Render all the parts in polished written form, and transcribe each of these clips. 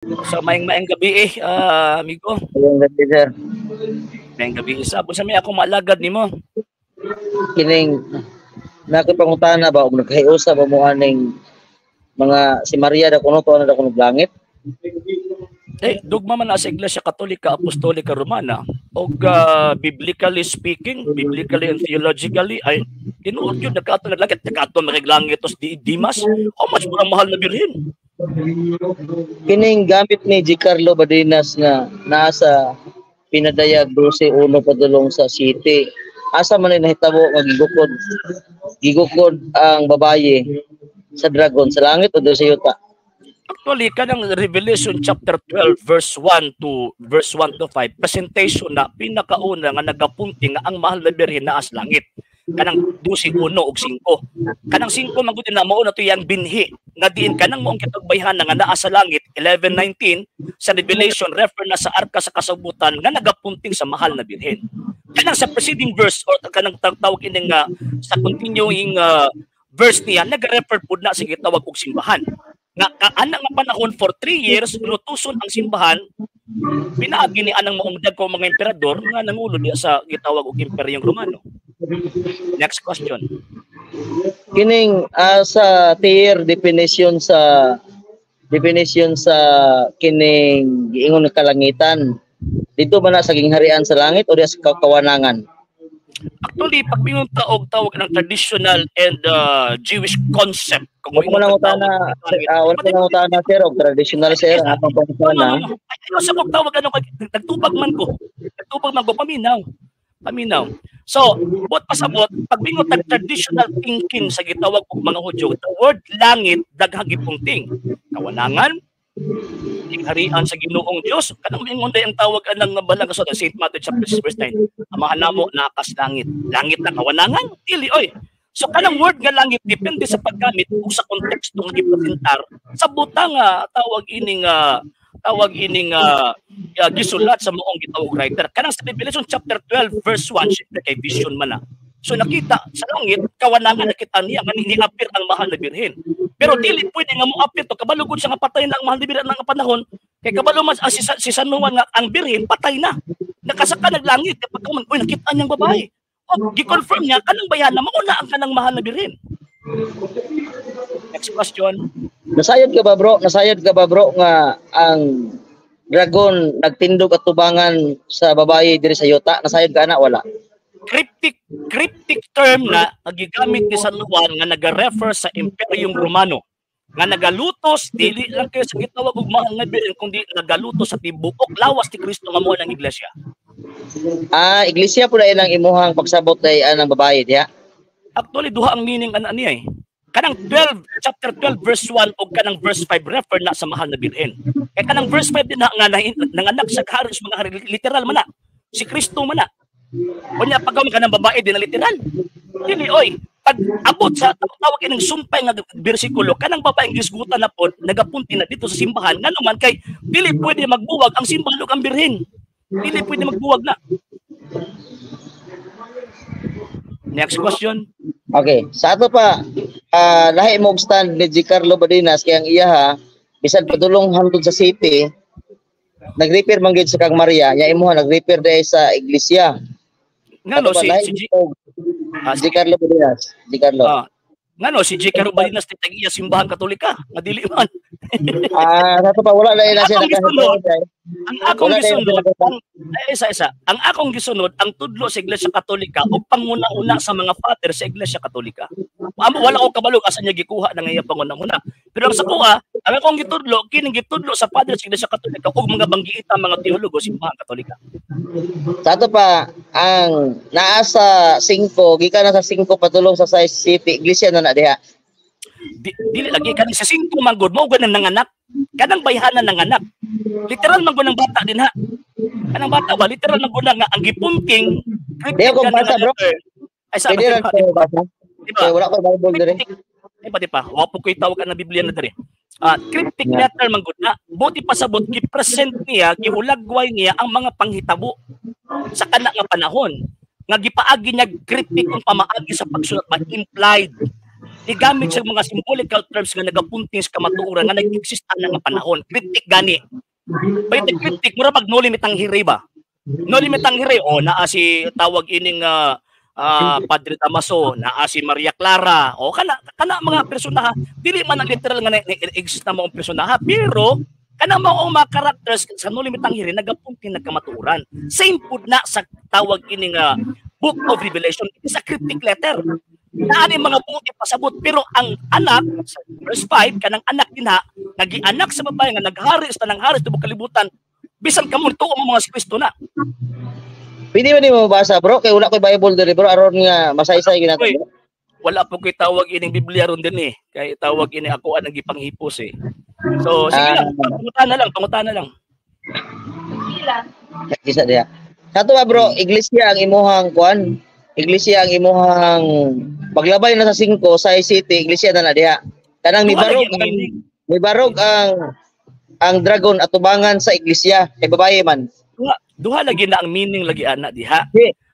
So maayong maayong gabi eh, amigo. Maayong gabi, sir. Maayong gabi isa. Unsa may ako maalagad nimo? Kining nakipangutana ba og nagkahiusa ba mo aning mga si Maria da kuno to na da kuno langit? Eh, dugma man na sa Iglesia Katolika Apostolika Romana og biblically speaking, biblically and theologically ay tinuod yun nagkaato naglangit, nagkaato makiglangit tos di Dimas. How much mo ang mahal na birhen? Kining gamit ni Giancarlo Badinas nga naa sa pinadayag 12:1 padulong sa city. Asa man ay nahitabo nga gigukod gigukod ang babaye sa dragon, sa langit o sa yuta? Actually, kanang Revelation chapter 12 verse 1 to verse 1 to 5, presentation na pinakauna nga nagapunti nga ang mahal na birhen naa sa langit. Kanang 12:1 ug 5. Kanang 5 man gud na mao na to yang binhi nga diin kanang moong kitugbayhan nga naa sa langit. 11:19 sa Revelation refer na sa arka sa kasabutan nga nagapunting sa mahal na birhen. Kanang sa preceding verse or kanang tawag ining sa continuing verse niya, nag-refer pud na sa gitawag og simbahan nga kaana nga panahon for 3 years lutuson ang simbahan pinaagi ni anang maong dagko mga emperador nga nangulo diya sa gitawag og Imperyong Romano. Next question. Kining sa tier definition sa kining giingon nga kalangitan, dito ba na sa gingharian sa langit o diya sa kawanangan? Actually, pag mingon ta og tawag ng traditional and Jewish concept, kung wala mo nang utana, wala mo nang utana, sir, og traditional, sir, ang atong pangutana. Ay, sa kog tawag ano, nagtubag man ko. Nagtubag man ko, paminaw. Paminaw. So, buot pasabot, pag mingon tag traditional thinking sa gitawag og mga Hudyo, the word langit daghang gipunting. Kawanangan, harian sa Ginoong Dios, kanang mingon day ang tawag anang balang kasulatan, St. Matthew chapter 6 verse 9. Amahan namo nakas langit. Langit na kawanangan? Dili oy. So kanang word nga langit depende sa paggamit ug sa konteksto nga gipresentar sa butang tawag ining gisulat sa maong gitawag writer. Kanang sa Revelation chapter 12 verse 1, syempre kay vision man na. So nakita sa langit, kawanangan, nakita niya nga ni-appear ang mahal na birhen. Pero dili pwede nga mo-appear to kabalo gud siya nga patay na ang mahal na birhen ang panahon kay kabalo man si San Juan nga ang birhen patay na. Nakasaka naglangit kapag man, uy, nakita niyang babae. O gi-confirm niya kanang bayan na mauna ang kanang mahal na birhen. Next question. Nasayod ka ba, bro? Nasayod ka ba, bro, nga ang dragon nagtindog at tubangan sa babaye diri sa yuta? Nasayod ka na wala? Cryptic cryptic term na nga gigamit ni San Juan nga naga-refer sa Imperyong Romano nga nagalutos dili lang kayo sa gitawag og mahal nga birhen kundi nagalutos sa tibuok lawas ni Kristo nga mao ang iglesia. Ah, iglesia po na ilang imuhang pagsabot ay anang babaye diha. Actually, duha ang meaning ana niya eh. Kanang 12 chapter 12 verse 1 ug kanang verse 5 refer na sa mahal na birhen. Kay kanang verse 5 din na nga nanganak sa hari sa mga hari, literal man na. Si Kristo man na. Unya pag kanang babae din na literal. Dili oy, pag abot sa tawag ining sumpay nga bersikulo, kanang babaeng gisgutan na pod nagapunti na dito sa simbahan, ngano man kay dili pwede magbuwag ang simbahan ug ang birhen. Dili pwede magbuwag na. Next question. Okay, sa ato pa lahi mo og stand ni Giancarlo Badinas kay ang iya ha bisan padulong hangtod sa city nag-repair man gyud sa kang Maria, nya imuha nag-repair dahil sa iglesia. Ngano si si G- Giancarlo Badinas, Giancarlo. Ngano si G. Carlo Badinas tag iya simbahan Katolika nga dili man. Sa ato pa wala na ila siya. Ang akong gisunod, ang isa isa, ang akong gisunod ang tudlo sa Iglesia Katolika ug panguna-una sa mga father sa Iglesia Katolika. Amo wala ko kabalo asa niya gikuha nang iya panguna-una. Pero ang sa kuha, ang akong gitudlo kining gitudlo sa father sa Iglesia Katolika ug mga banggiita mga teologo sa simbahan Katolika. Sa ato pa ang naa sa 5 gikan na sa 5 padulong sa size city, iglesia na na diha. Dili lagi kan sa 5 man gud mao ganang nanganak. Kanang bayhanan nanganak. Literal man gud ang bata din ha. Kanang bata ba literal man gud nga ang gipunting. Di ako basa, bro. Ay sa diba? Diba? Wala ko Bible diri. Di ba di pa? Wa po koy tawag na Biblia na diri. Cryptic letter man gud na. Buti pasabot gi-present niya, gihulagway niya ang mga panghitabo sa kana nga panahon. Nga gipaagi niya cryptic kung pamaagi sa pagsulat ba implied. Gigamit siya mga symbolical terms nga nagapunting sa kamatuoran nga nag-exist ana nga panahon. Cryptic gani. By the cryptic, mura pag Noli Me Tangere ba? Noli Me Tangere, o naa si tawag ining Padre Damaso, naa si Maria Clara, o kana kana mga personahe, dili man ang literal nga exist na maong personahe, pero kana mao mga characters sa Noli Me Tangere nagapunting nagkamatuoran. Same pud na sa tawag ining Book of Revelation, it is a cryptic letter. Naani mga buot ipasabot, pero ang anak sa verse 5, kanang anak dinha nagianak sa babae nga naghari sa tanang hari sa tibok kalibutan, bisan kamo tuo mo mga si Kristo na. Pwede ba ni mo mabasa, bro? Kay wala koy Bible diri, bro, aron nga masaysay gyud nato. Uy, wala po kay tawag ining Biblia ron din eh. Kay tawag ini ako ang gipanghipos eh. So sige lang, pangutana lang, pangutana lang. Isa diha. Kato ba, bro, iglesia ang imuhang kuan? Iglesia ang imuhang paglabay na sa 5 sa city, iglesia na na diha. Kanang mibarog ang dragon atubangan sa iglesia kay babaye man. Duha lagi na ang meaning lagi ana diha.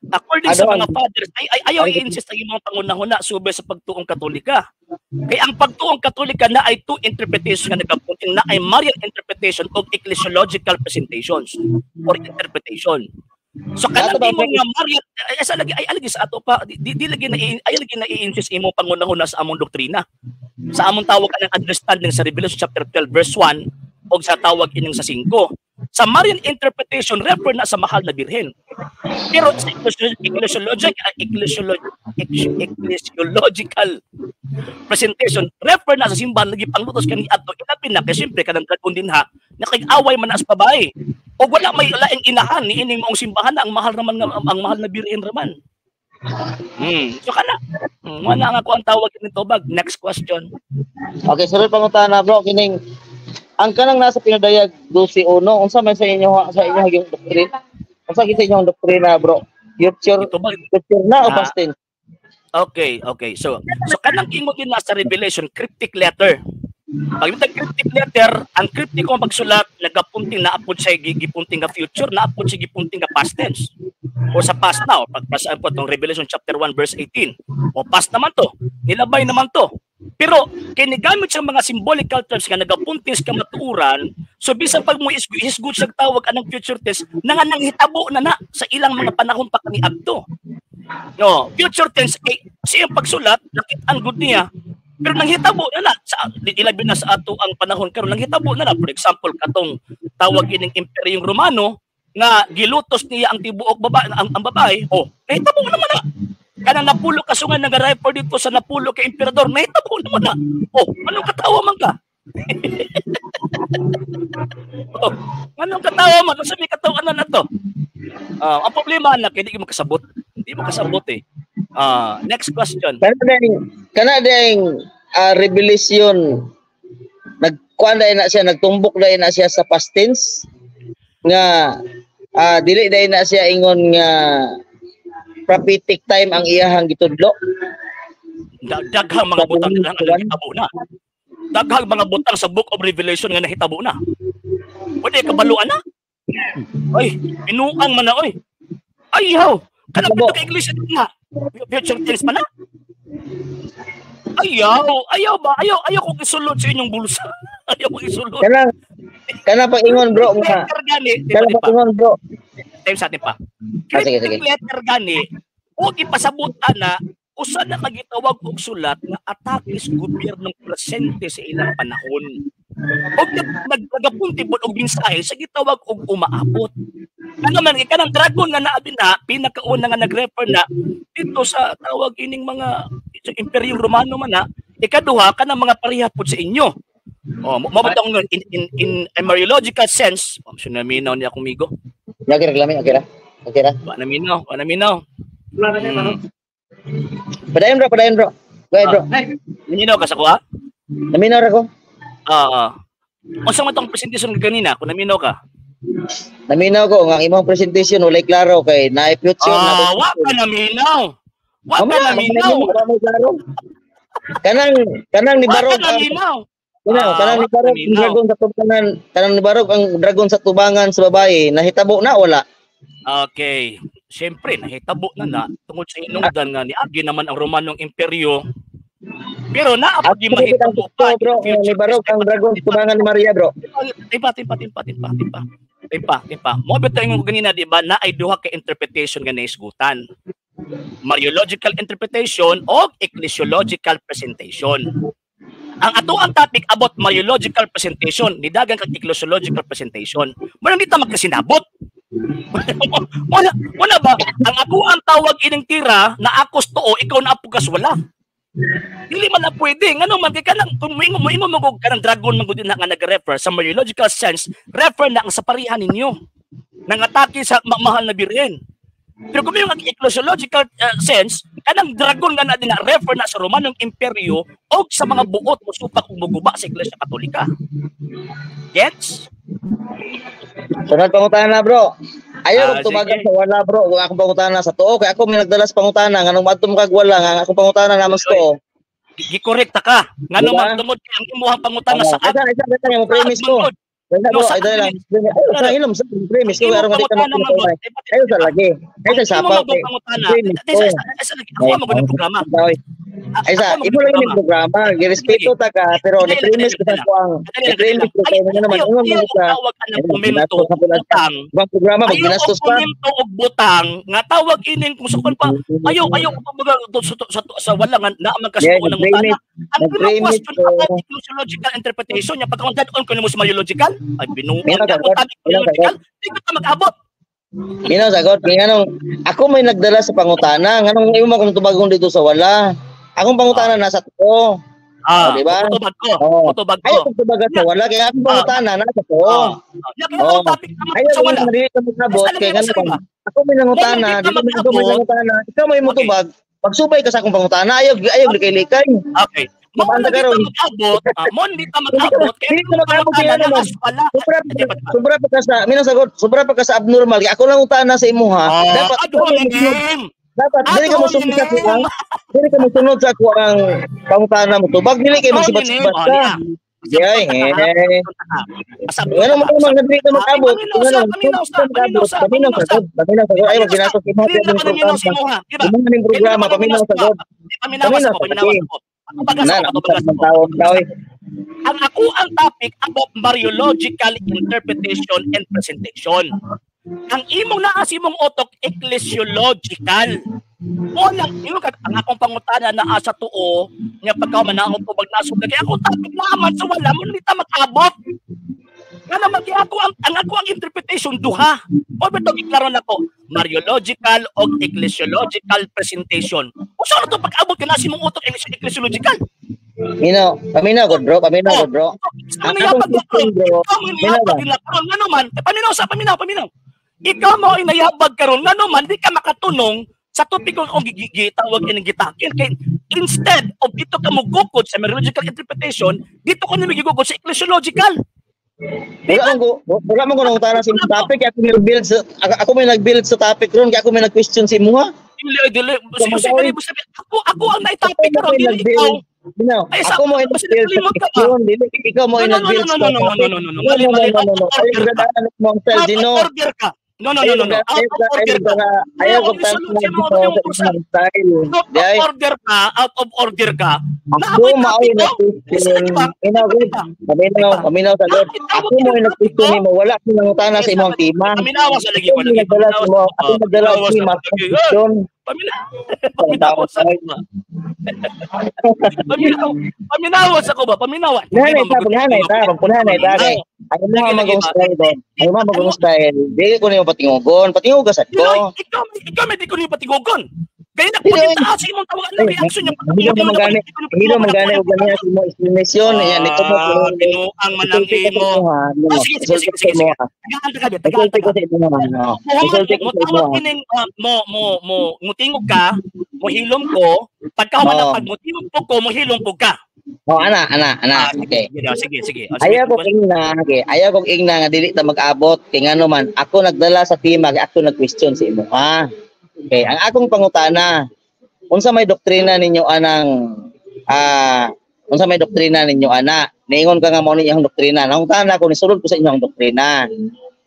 According sa mga fathers, ay ayaw i-insist ang imong pangunahuna sube sa pagtuong Katolika. Kay ang pagtuong Katolika na ay two interpretation nga nagapunting na ay Marian interpretation o ecclesiological presentations or interpretation. So kanang imong nga Marian ay sa lagi ay alagi sa ato pa di lagi na ay lagi na i-insist imong pangunahuna sa among doktrina. Sa among tawag kanang understanding sa Revelation chapter 12 verse 1 o sa tawag ining sa 5. Sa Marian interpretation, refer na sa mahal na birhen. Pero sa ecclesiological presentation, refer na sa simbahan lagi panglutos kani adto ilabi na kay siyempre kanang dragon din ha nakig-away man na sa babae. O wala may laing inahan ni ining maong simbahan na ang mahal raman nga ang mahal na birhen raman. So kana. Wala nga ko ang tawag ini tubag. Next question. Okay, sunod pangutana, bro, kining ang kanang nasa pinadayag 12:1, unsa man sa inyo yung doktrina? Unsa gyud sa inyong doktrina, bro? Future na o past tense? Okay. So kanang ingon din nasa Revelation cryptic letter. Pag yung cryptic letter, ang cryptic kong pagsulat nagapunting na apod siya gipunting nga future, na apod siya gipunting nga past tense. O sa past now, pagpasaan po itong Revelation chapter 1 verse 18. O past naman to, nilabay naman to. Pero kinigamit siya mga symbolical terms nga nagapunting sa kamatuoran, so bisan pag mo isgot siya tawag anang future tense, nga nanghitabo na na sa ilang mga panahon pa kaniadto. No, future tense kay siyang pagsulat nakit-an gud niya. Pero nanghitabo na na sa ilabi na sa ato ang panahon karon nanghitabo na na, for example katong tawag ining Imperyong Romano nga gilutos niya ang tibuok babae ang babae, oh nahitabo naman na. Kanang napulo kasungan nag-refer dito sa napulo kay emperador, nahitabo naman na. Oh, anong katawa man ka? Oh, anong katawa man? Unsa may katawanan na to? Ang problema anak, hindi mo kasabot. Hindi mo kasabot eh. Next question. Kana ding revelation nagkuan dai na siya, nagtumbok dai na siya sa past tense nga dili dai na siya ingon nga prophetic time ang iyahang gitudlo. Daghang mga butang nga nahitabo na. Daghang mga butang sa Book of Revelation nga nahitabo na. Pwede kabaluan na. Ay, binuang man na oy. Ay haw, kanang pito ka iglesia nga. Future tense pa na. Ayaw ba? Ayaw kong isulod sa inyong bulsa. Ayaw kong isulod. Kanang pag-ingon, bro, nga. Kanang pag-ingon, bro. Time sa atin pa. Cryptic letter gani, huwag ipasabot ana, usa na kagitawag og sulat nga atake sa gobyernong presente sa ilang panahon. Og nagapunti pod og mensahe sa gitawag og umaabot. Ano man kanang dragon nga naabi na pinakauna nga nagrefer na dito sa tawag ining mga sa Imperyong Romano man na, ikaduha kanang mga pareha pod sa inyo. Oh, mao ba tong in embryological sense, naminaw niya akong migo. Okay ra, okay ra. Okay ra. Wa naminaw, wa naminaw. Padayon bro, padayon bro. Go ahead bro. Naminaw ka sa kuha? Naminaw ra ko. Unsa man tong presentation kanina kung naminaw ka? Naminaw ko nga imong presentation walay klaro kay naay future na. Wa ka naminaw. Wa ka naminaw. Kanang ni Barog. Kanang ni Barog ang dragon sa tubangan, kanang ni Barog ang dragon sa tubangan sa babae, nahitabo na wala? Okay. Siyempre nahitabo na na tungod sa hinungdan nga niagi naman ang Romanong Imperyo. Pero naa At pag mahitabo pa bro, in future. Ni barog ang dragon tubangan ni Maria, bro. Timpa, timpa, timpa, timpa, timpa. Timpa, timpa. Mo bitaw ingon ko ganina, di ba, na ay duha ka interpretation nga naisgutan. Mariological interpretation o ecclesiological presentation. Ang ato ang topic about Mariological presentation, nidagan kag ecclesiological presentation. Mo nang dita magkasinabot. Wala, wala ba? Ang ako ang tawag ining tira na akos tuo, ikaw na apugas wala. Dili man na pwede. Ngano man kay kanang kung moingon mo og kanang dragon man gud na nga nag-refer sa Mariological sense, refer na ang sa parihan ninyo. Nangatake sa mahal na birhen. Pero kung yung ecclesiological sense, kanang dragon nga na din na refer na sa Romanong Imperyo o sa mga buot mo supak ug muguba sa Iglesia Katolika. Gets? Sunod pangutana, bro. Ayaw kong tumagan sige. Sa wala, bro. Wa akong pangutana sa tuo kay ako may nagdala sa pangutana nganong madto mo kag wala nga ang akong pangutana naman sa tuo. Gikorrekta ka. Ngano Diba? Man tungod kay ang imuhang pangutana sa Isa isa isa mo premise ko. Isa No, bro, sa ay dali lang. Ay sa ilom sa premise ko Ang aron imong di ka pangutana man magpangutana. gud. Ayo sa lagi. Ay sa Ang imong sapaw man gud kay pangutana. premise Isa, ko. isa, isa, lagi. Ako ang magandang programa. Ay sa Ako ang imo lang magandang yung programa. Girespeto ta ka pero ni premise ko sa kuang. Ni premise ko kay nga naman ingon Ayaw man sa tawag ka ng Ayun, komento ginastos na pala. butang. Ibang programa Ayaw magginastos og pa. komento og butang nga tawag ining kung sa kwan pa. Ayaw ayaw kumbaga sa wala nga naa man Yeah, kasuo ng utana. nag-premise. Ang imong Nag-premise question ko. about ecclesiological interpretation nya pagka on ko nimo sa Mariological ay binuang Minaw niya sagot. kung topic Minaw Mariological di ka mag-abot. Minaw sagot, kay nganong ako may nagdala sa pangutana, nganong imo man kung tubagon dito sa wala. Akong pangutana nasa tuo. Ah, Oh, di ba? Mutubag ko. Oh. Mutubag ko. Ayaw kong tubagan sa wala kay akong pangutana nasa tuo. Ya kaya Oh. ang topic naman Ayaw sa wala. ko dili ka magabot Basta kay lagi mo sa nganong iba. ako may nangutana, Wala, dili di ka man ako may mag-abot. nangutana. Ikaw may mutubag. Pagsubay ka sa akong pangutana, ayaw ayaw likay-likay. Okay. Mo Mabanta na ka di ron. ta mag-abot, mo di ta Hindi ka mag-abot kaya dili ka mag-abot kay pangutana ano man. na wala. Sobra Di ba, di ba? sobra pa ka sa minang sagot, sobra pa ka sa abnormal. Kay ako lang utana sa imuha. Ah, Dapat ad hominem. dapat dili ka Ad mosunod sa hominem. kuang dili ka mosunod sa kuang pangutana mo tubag dili kay Ad hominem. magsibat-sibat Oh, ka. niya. Yay, eh. Pasabot Ano ka, mo naman nga dili ka Ah, mag-abot? paminaw sa, paminaw sa, paminaw sa, Paminaw paminaw sa sa. god, paminaw sa god. Ay magginastos imo Dili na ka naminaw sa imuha, di ba? Imo ning Dili programa na ka paminaw naminaw sa sa god. Paminawas Paminaw ako, sa paminawas lagi. ako. Patubagas Na ako, na patubagas man ako. tawag daw. Ang ako ang topic about Mariological interpretation and presentation. Ang imong naa sa imong utok ecclesiological. O lang imo kag ang akong pangutana naa sa tuo nya pagka man ako tubag nasog kay ako topic naman sa wala mo ni ta mag-abot. Nga naman kay ako ang interpretation duha. O bitaw giklaro nako Mariological o ecclesiological presentation. Usa na to pag-abot ka na sa imong utok ecclesiological. Minaw, paminaw god bro, paminaw Oh. god bro. Ang Ang akong nayabag na question bro, ikaw mo minaw ba? nayabag na karon ngano man eh, paminaw sa paminaw paminaw. Ikaw mo ay nayabag karon ngano man di ka makatunong sa topic ko kung gigitawag ining gitakin kay instead of dito ka mugukod sa Mariological interpretation dito ko nimo gigukod sa ecclesiological. Wala man ko nangutana sa imong topic kay ako may nag-build sa ako may nag-build sa topic ron kay ako may nag-question sa imuha. Dili dili sige sige mo sabi ako ako ang naitopic Ako karon may dili ikaw. nag-build. Minaw, Ay, ako mo ay basta nag-build sa nakalimot ka ba? question, dili ikaw mo ay No, no, no, nag-build no, sa no, no, no, topic. no, no, no, No, mali no, mali no, no, out no, of no. Ayaw order ka. gandaan mo ang style, Out of Gino. order ka. No, no, no, no, no. Out of order ka. Ayaw ko Ayaw tanong sa mga dito sa kursa. imong style. Out of Di order ka, out of order ka. ako Naamoy maoy topic ko. nag-question. Di ba? Minaw Di gud. ba? Paminaw, paminaw sa God. Ako mo ay nag-question nimo, wala ko nangutana sa imong tema. Paminawa sa lagi Ako ko may lagi. nagdala sa imo, ako nagdala sa Paminawa tema sa lagi. question. Paminawa. Paminawa sa ako ba? Paminawa. Paminawa sa ako ba? Paminawa. Pulhanay ta, pulhanay ta, pulhanay ta kay. Ayaw mo magong style doon. Ayaw mo magong style. Dili ko nimo patingugon, patinguga sad ko. Ikaw, ikaw may di ko niyo patigogon. Kaya Dili, oy. nagpakita sa imong tawagan ng Ay, reaction niya. hindi ka manggani, hindi ka manggani og gani sa imong explanation. Ayan, ito mo. Ah, binuang man ang Isulti ko sa imo. imuha. No, Ah, sige, sige, isulti ko sige, sa sige. imuha. Tagaan ka gabi, tagaan Isulti ka. ko sa imuha. No. Isulti ko Mo sa tawag imuha. kining mo mo mo mutingog ka, mo hilom ko, pagka wala Oo. pag mutingog po ko, mo hilom po ka. Oh, ana, ana, ana. Ah, Okay. sige, sige, sige. Ah, sige. Ayaw ko ingna, okay. Ayaw kong ingna nga dili ta mag-abot kay ngano man ako nagdala sa tema kay ako nag-question sa imuha. Okay, ang akong pangutana, unsa may doktrina ninyo anang unsa may doktrina ninyo ana? Niingon ka nga mao ni iyang doktrina. Nangutana ko nisulod ko sa inyong doktrina.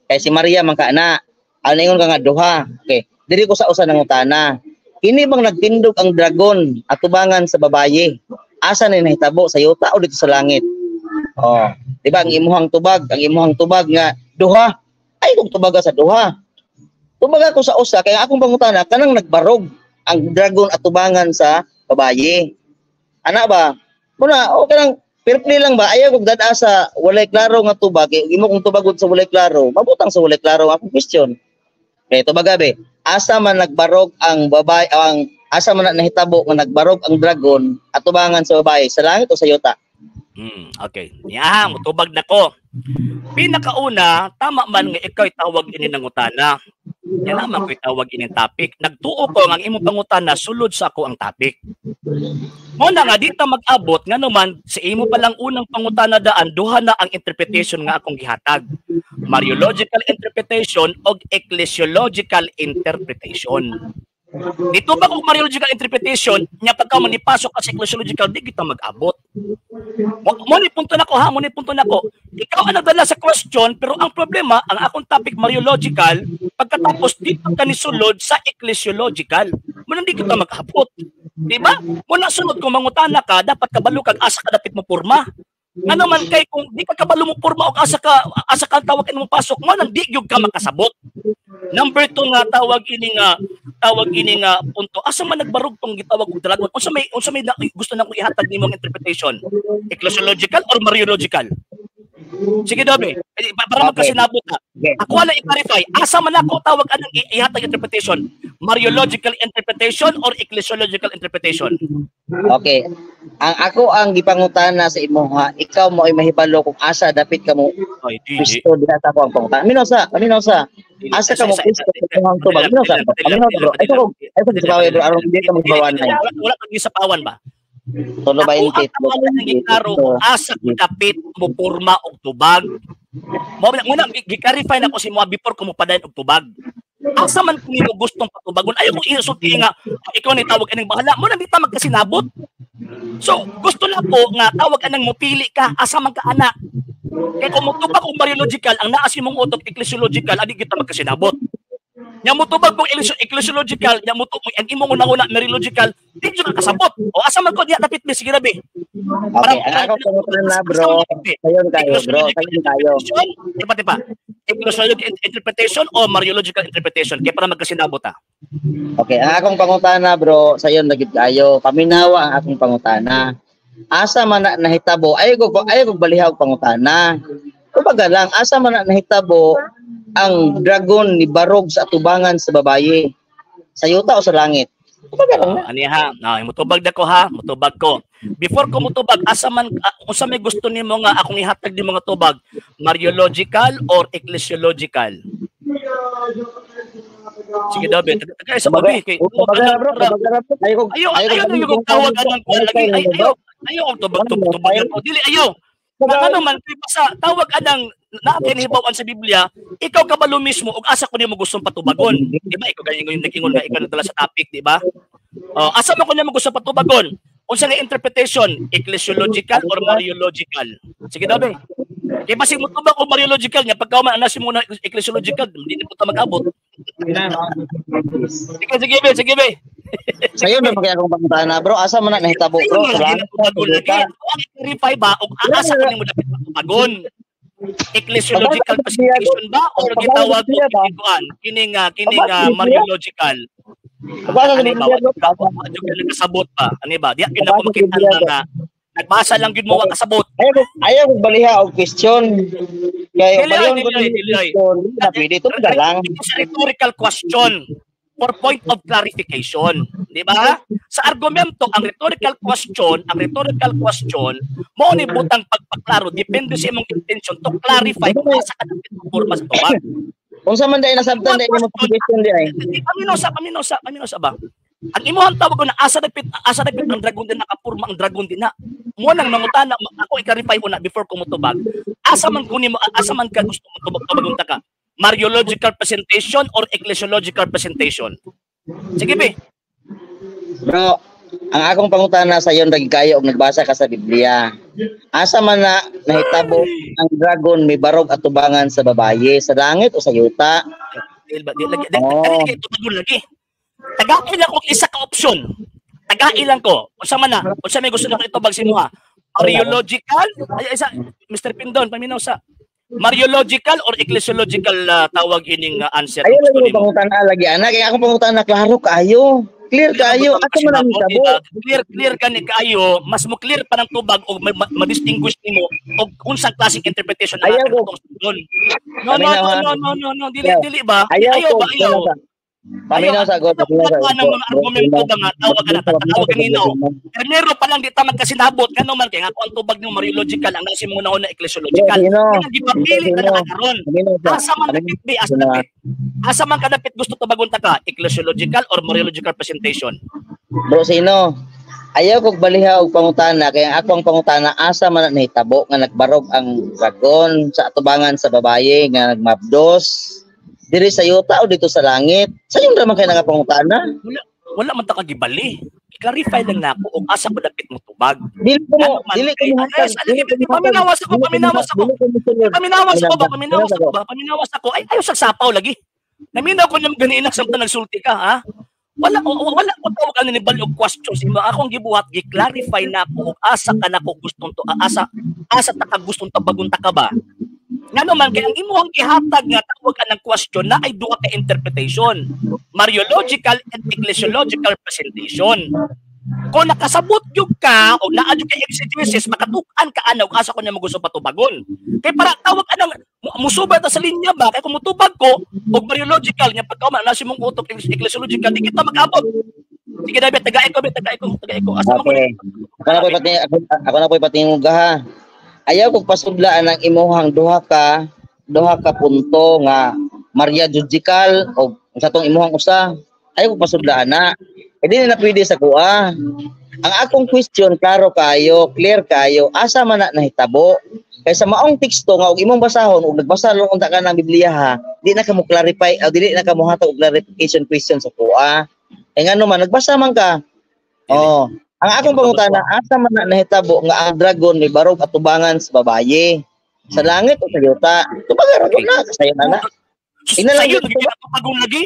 Kay si Maria man ka ana. Ang niingon ka nga duha. Okay. Diri ko sa usa nangutana. Kini bang nagtindog ang dragon atubangan sa babaye? Asa ni nahitabo, sa yuta o dito sa langit? Oh, di ba ang imuhang tubag nga duha? Ay kung tubaga sa duha. Tubaga ko sa usa kaya akong pangutana kanang nagbarog ang dragon atubangan sa babaye. Ana ba? Muna, okay lang, fair play lang ba? Ayaw kog dad-a sa walay klaro nga tubag, kay imo kong tubagod sa walay klaro, mabutang sa walay klaro ang akong question. Kay tubaga be, asa man nagbarog ang babae, ang asa man na nahitabo nga nagbarog ang dragon atubangan sa babae, sa langit o sa yuta? Okay. Ya, mutubag na ko. Pinakauna, tama man nga ikaw tawag ini nangutana. Yan naman ko tawag ini topic. Nagtuo ko nga ang imong pangutana sulod sa ako ang topic. Mo na nga dito mag-abot nga naman sa imo pa lang unang pangutana daan, duha na ang interpretation nga akong gihatag. Mariological interpretation og ecclesiological interpretation. Dito ba kung Mariological interpretation, nya pagka man ipasok ka sa ecclesiological, di kita mag-abot. Mo ni punto nako ha, mo ni punto nako. Ikaw ang nagdala sa question, pero ang problema, ang akong topic Mariological, pagkatapos dito ka ni sulod sa ecclesiological. Mo nang di kita mag-abot. Di ba? Mo na sunod kung mangutana ka, dapat kabalo kag asa ka dapit mo porma. Ano man kay kung di ka kabalo mo porma og asa ka tawag mo pasok mo nang di gyud ka makasabot. Number 2 nga tawag ini nga punto. Asa man nagbarog tong gitawag og dragon? Unsa may gusto na kong ihatag nimo ang interpretation? Ecclesiological or Mariological? Sige Dobe, eh, para magkasinabot ka. Okay. Ako lang i-clarify, asa man ako tawag anang ihatag interpretation? Mariological interpretation or ecclesiological interpretation? Okay. Ang ako ang gipangutana sa imo ha, ikaw mo ay mahibalo kung asa dapit ka mo Ay, di. Kristo diha sa ako ang pangutana. Minaw sa, paminaw sa. Asa ka mo Kristo sa imong tubag. Minaw sa, paminaw bro. Ay ko sa bro, aron di ka magbawan ay. Wala kang gisapawan ba? Tulo Ako 20. ang tawag ng giklaro kung asa ko dapit mo porma og tubag. Mo na gi-clarify na ko si mo before ko mo padayon og tubag. Asa man kung nimo gustong patubagon, ayaw kong isulti nga ikaw ni tawag aning bahala mo na di ta magkasinabot. So, gusto na ko nga tawag anang mopili ka, asa man ka ana. Kay kung motubag og Mariological, ang naa sa imong utok ecclesiological, adi kita magkasinabot. Nya motubag kong ecclesiological, nya motubag ang imong una-una Mariological, di jud ka kasabot. O asa man ko diya dapit mi, sige rabi. Okay, ang ako pangutana bro. Sayon kayo bro, sayon kayo. Di ba, di ba? Ecclesiological interpretation o Mariological interpretation? Kaya para magkasinabot ha. Okay, ang akong pangutana bro, sayon na gid kayo. Paminawa ang akong pangutana. Asa man na nahitabo, ay ko balihaw pangutana. Kumbaga lang, asa man na nahitabo ang dragon ni barog sa atubangan sa babaye? Sa yuta o sa langit? Kumbaga lang na. Ani ha, na mutubag na ko ha, mutubag ko. Before ko mutubag, asa man unsa may gusto nimo nga akong ihatag ni mga tubag, Mariological or ecclesiological? Sige daw, be. Taga sa babi kay Kumbaga na bro, kumbaga na bro. Ayaw ko Ayaw, ayaw na yung tawag anang kuan lagi. Ay, ayaw, ayaw og tubag tubag tubag ko. Dili ayaw. Nga ano man kay basta tawag anang naa kay nahibaw-an sa Biblia, ikaw kabalo mismo og asa ko nimo gustong patubagon. Di ba ikaw galing yung nag-ingon nga ikaw nagdala sa topic, di ba? Oh, asa man ko nimo gusto patubagon? Unsa nga interpretation, ecclesiological or Mariological? Sige daw be. Kay basig mo tubag og Mariological nya pagka man ana si mo na ecclesiological, hindi na po ta mag-abot. Sige, sige be, sige be. Sayon na kaya akong pangutana bro, asa man na nahitabo bro? Ayun, Sa lagi langit na tubagon o sa lagi. yuta? Ako ang i-clarify ba og asa ko nimo dapat patubagon? Ecclesiological presentation ba or gitawag og kuan kini nga Mariological? Pagbasa sa Ani ba Biblia, bro. wa jud ka nakasabot pa ani ba diya gyud ako makita nga nagbasa lang gyud mo wa kasabot. Ayaw ko baliha og question. Kay Dili ay, balihon ko dili ay, ng dili ay. question, di na pwede ito na lang. Ito sa rhetorical question for point of clarification, di ba? Sa argumento, ang rhetorical question mo ni butang pagpaklaro, depende sa imong intention to clarify kung asa ka dapat porma sa tubag. Unsa man dai nasabtan dai nimo question di ay? Paminaw sa, paminaw sa, paminaw sa ba? Ang imuhang tawag ko na asa dapit ang dragon din nakapurma ang dragon din na. Mo nang mangutana ako i-clarify una before ko motubag. Asa man kunin mo, asa man ka gusto mo tubag tubagon ta ka? Mariological presentation or ecclesiological presentation? Sige be. Bro, ang akong pangutana sa yon lagi kayo og nagbasa ka sa Biblia. Asa man na nahitabo ang dragon may barog atubangan sa babaye, sa langit o sa yuta? Di ba di lagi di, Oh. lagi tubagon lagi. Tagakin ako isa ka option. Tagai lang ko. Unsa man na? Unsa may gusto nako itubag sa imo, ha? Mariological? Ay, isa, Mr. Pindon, paminaw sa Mariological or ecclesiological tawag ining answer Ayaw gusto lang nimo? mo pangutana lagi ana, kaya akong pangutana klaro kaayo. Clear kaayo, ato man ang Di hitabo. ba? Clear clear gani kaayo, mas mo clear pa ng tubag og ma-distinguish nimo og unsang klaseng interpretation ang Ayaw ko. atong sundon. No, no, Paminaw, no, ha? no, no, no, no, dili, Ayaw. Dili ba? Ayaw Ayaw ko. ba, ayaw? Paminaw sa God. Ayaw, Paminaw sa ng mga argumento ba nga tawag ka na, tawag kanino. Primero pa lang di ta magkasinabot ngano man kay nga ako ang tubag ng Mariological, ang nasi mo na ecclesiological. Sino? Kanang gipapili ka na karon. Paminaw sa. Asa man dapit bi, asa dapit? Asa man kadapit gusto tubagon ta ka, ecclesiological or Mariological presentation? Bro, sino? Ayaw kog baliha og pangutana, kaya ako ang pangutana, asa man na nahitabo nga nagbarog ang dragon sa atubangan sa babaye nga nagmabdos, diri sa yuta o dito sa langit? Sayon ra man kay nangapangutana. Wala, wala man ta kagibali. I-clarify lang nako og asa ko dapit mo tubag. Dili ko mo, Ano man dili ko kay mo ay, paminawas ako, paminawas ako. Paminawas ako ba, paminawas ako ba, paminawas ako. Ay, ayaw sa sapaw lagi. Naminaw ko niyang ganiinak samtang nagsulti ka, ha? Wala wala ko tawag ano ni balog questions imo. Akong gibuhat, gi-clarify na ako og asa ka nako gustong to, asa asa ta ka gustong tabagon ta ka ba? Ngano man kay ang imuhang gihatag nga tawag anang question na ay duha ka interpretation. Mariological and ecclesiological presentation. Kung nakasabot gyud ka o naa gyud kay exegesis, makatuk-an ka ana og asa ko niya gusto patubagon. Kay para tawag anang musubay ta sa linya ba, kay kung mutubag ko og Mariological nya pagka man nasi mong utok ecclesiological, di kita mag-abot. Sige David, tagay ko, tagay ko, tagay ko. Asa man ko Okay. Ako na po'y patingog ha. Ayaw kog pasudlaan ang imuhang duha ka punto nga Mariological o sa tong imuhang usa. Ayaw kog pasudlaan na. Hindi na pwede sa kuha. Ang akong question klaro kayo, clear kayo, asa man na nahitabo? Kay sa maong teksto nga og imong basahon og nagbasa lang unta ka ng Biblia ha, di na ka mo clarify o dili na ka mohatag og clarification question sa kuha. Eh ngano man nagbasa man ka. Oh, ang akong pangutana, asa man na nahitabo nga ang dragon ni barog atubangan sa babaye? Sa langit o sa yuta? Tubaga ra na, sayo na na. Ina lang Sayo yun. na lagi.